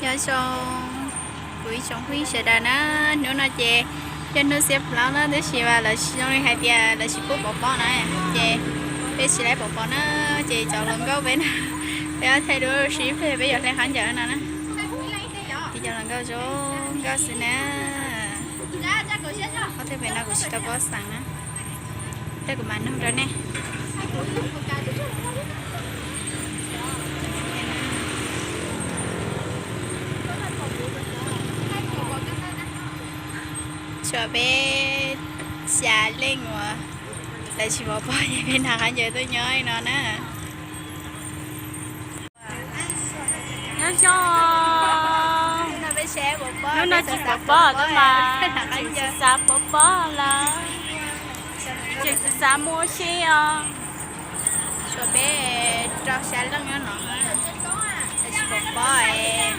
Nyob zoo kuv ib tsoom phooj ywg sawv daws na, hnub no ces yog hnub xiab plaub na, tab sis mas lawv zoo li hais tias lawv tsis pub pov pob na, ces peb tsis laib pov pob na, ces cov hluas nkauj peb na, peb ob thaij duab sib pliag peb yuav hle khaub ncaws no na. Ces cov hluas nkauj zoo nkauj xwb na. Ob tug pem no kuv tsis tau paub xeem na, tej kuv mam nug rau nej. Tshuav peb xya leej uas lawv tsis pov pob ces peb nqa khaub ncaws tuaj nyob li no na. Nyob zoo. Hnub no tsis pov pob tab mas tseem xav xav pov pob lawm, tseem xav xav mus ua si os. Tshuav peb rau xya leej nyob no, tsis pov pob es.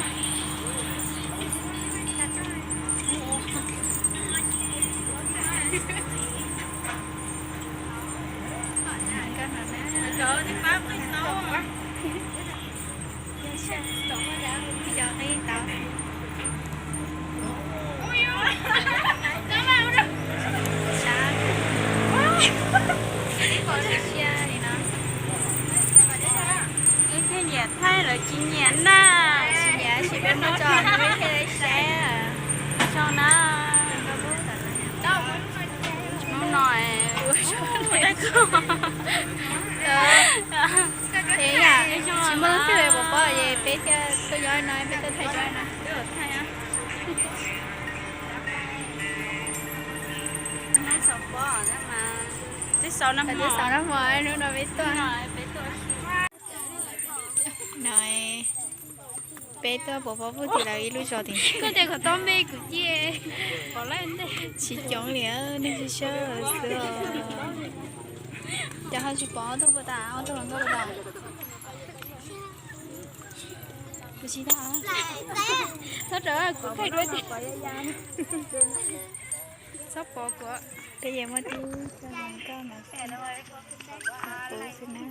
Ib thiaj nyiam thaij lawv tsis nyiam na. Tsis nyiam tab sis peb muab tso peb thiaj li saib. Zoo na. Hnub no tsis muaj leej twg pov pob es peb thiaj tuaj nyob no, peb tuaj thaij nyob no. Twb xaus nag hmo, hnub no peb tuaj. No peb tuaj pov pob pub tim lawv ib lub zos tim. Koj tias kom tau me kuv cia. Tsis coob li, neeg sib sab xwb os. Cas ho tsis pom ob tug puas tas, ob tug hluas nkauj puas tas? Kuv tsis tas. Txhob rawv kuv thaij duab tiag. Txhob pov kuv. Peb yuav muaj tib co hluas nkauj no pub xwb na.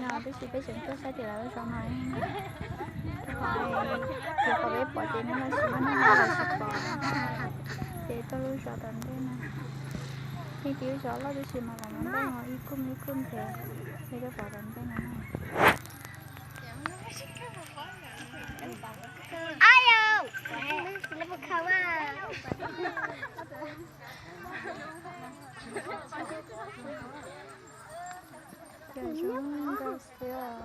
Tab sis peb tseem tuaj saib tim lawv lub zos no, ces qhov peb pom ces nws los tsis muaj neeg, lawv tsis pom, ces tuaj lub zos tom ntej no. Yeej tib lub zos loj tab sis mas lawv muab npej ib khub ib khub ces peb tuaj pom tom ntej no. Cov zoo nkauj xwb os.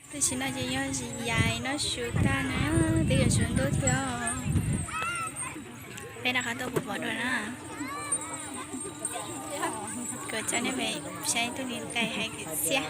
Tam sim no ces yog yais noj su tag na, twb yuav tsaus ntuj thiab. Peb rov qab tuaj pov pob dua na. Kuv coj nej pem saib tus niam tais hais kwv txhiaj.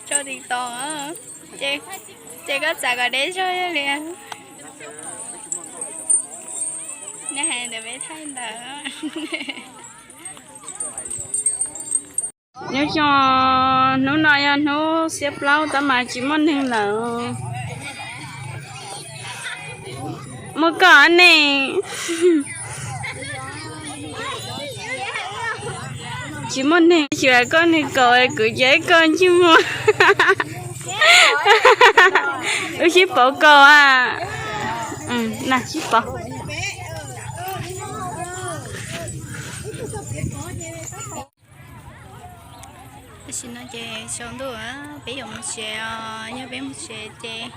Tso tim tod, ces koj txav kom deb zog li. Nej hais ntawd peb thaij ntawd. Nyob zoo, hnub no yog hnub xiab plaub tab mas tsis muaj neeg lawm. Muaj koj ne. Tsis muaj neeg, tsis hais koj neeg kaus kuv ces koj ntsej muag. Wb sib pauv kaus a. Sib pauv. Tam sim no ces tsaus ntuj, peb yuav mus tsev os. Yog peb mus tsev ces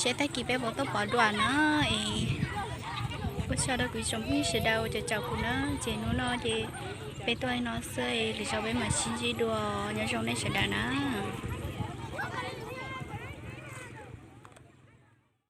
saib tag kis peb puas tuaj pom dua na. Es ua tsaug rau kuv tsoom phooj ywg sawv daws uas caum kuv na. Ces hnub no ces peb tuaj li no xwb, lwm zaus peb mam sib ntsib dua. Nyob zoo nej sawv daws na.